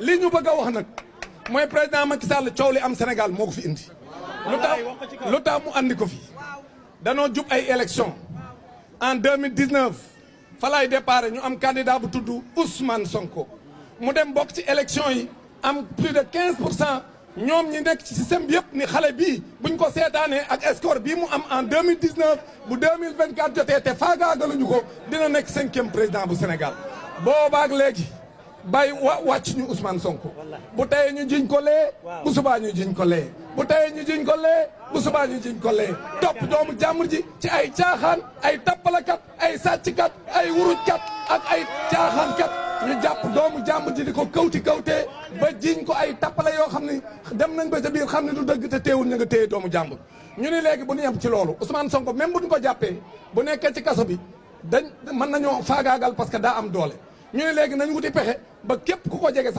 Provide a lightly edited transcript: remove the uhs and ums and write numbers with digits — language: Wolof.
li ñu bëgg a wax nag mooy président Macky Sall coow li am Sénégal moo ko fi indi lu tax mu andi ko fi danoo jub ay élection en 2019 fa lay départ ñu am candidat bu tudd Ousmane Sonko mu dem bokk ci élection yi am plus de 15% ñoom ñi nekk ci système bi yëpp ni xale bii buñ ko seetaanee ak score bii mu am en 2019 bu 2024 jotee te faagaagaluñu ko dina nekk 5e président bu Sénégal boobaak léegi bàyyi wàcc ñu Ousmane Sonko bu teyee ñu jiñ ko lee bu subaa ñu jiñ ko lee bu teyee ñu jiñ ko lee bu subaa ñu jiñ ko lee topp doomu jàmbur ji ci ay caaxaan ay tappalakat ay sàcckat ay wurujkat ak ay caaxaankat ñu jàpp doomu jàmbur ji di ko kawtee ba jiñ ko ay tappale yoo xam ne dem nañ ba sa biir xam ne du dëgg te teewul ñu nga téye doomu jàmbur ñu ni léegi bu ñu yem ci loolu Ousmane Sonko même bu ñu ko jàppee bu nekkee ci kaso bi dañ mën nañoo faagaagal parce que daa am doole ñu ne léegi nañ wuti pexe ba képp ku ko jege